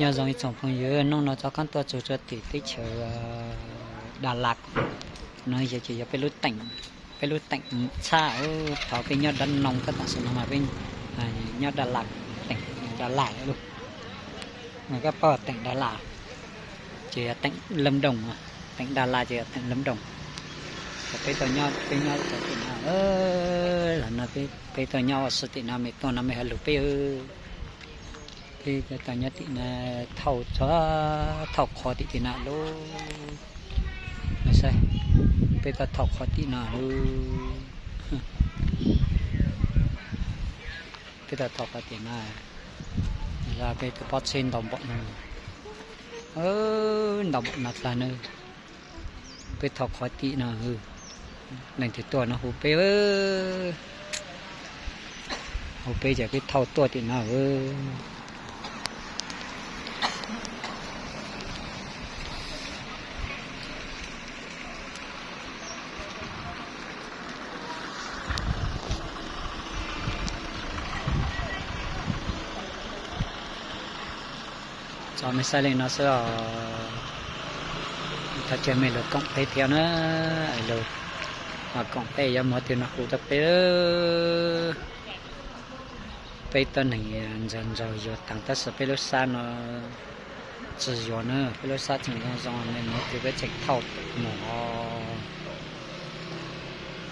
Nho dòng ih chòng phung yơ, nông nó cho khăn tua chủ cho tỉ tích chở Đà Lạt. Nó giờ chỉ giờ pê lút tỉnh, pê lút tỉnh xa ơ, thảo pê nho đắn nông các bạn sự nó mà pê nho Đà Lạt, tỉnh Đà Lạt luôn. Mà các bạn tỉnh Đà Lạt, chỉ tỉnh Lâm Đồng à, tỉnh Đà Lạt chỉ tỉnh Lâm Đồng. Pê tao nho, pê nho tao tỉnh nào ơ, là nó pê, pê tao nho sự tỉnh nào mẹ tao nó mẹ hà lục pê ơ. ເປັນຕາຍອດຕິນະ ເຖົ້າ ເຖົ້າ ເຖົ້າຄໍຕິຕິນະໂລ ໄມ່ໃຊ່ ເປັນຕາເຖົ້າຄໍຕິນະໂລ ເປັນຕາເຖົ້າຄໍຕິນະ ລາເປັນກະປອດເຊນດອມເບາະນະ ເອີ ດອມເບາະນະ ລາເນີ. ເປັນເຖົ້າຄໍຕິນະເອີ ແຫຼງທີ່ຕົວນະ ຫູເປ້ເອີ ຫູເປ້ຈະເປັນເຖົ້າຕົວຕິນະເອີ. ຈອມໄມ່ໃສ່ເລີຍເນາະ ເສື້ອ ຖ້າເຈີແມ່ນລົດກອງເຕະທ່ຽວນະ ໄອ້ໂລດ ວ່າກອງເຕະຢ່າມົວຕິວນະ ຫູຕະເປ ໄປຕອນນີ້ ອັນຈັນເຈົ້າຢູ່ຕ່າງຕາສະເປໂລຊານະ ຈື່ຢູ່ນະ ເປໂລຊານຈຶ່ງຈອງແມ່ນໝົດ ຖືໄປເຈັກເທົ່າໝໍ.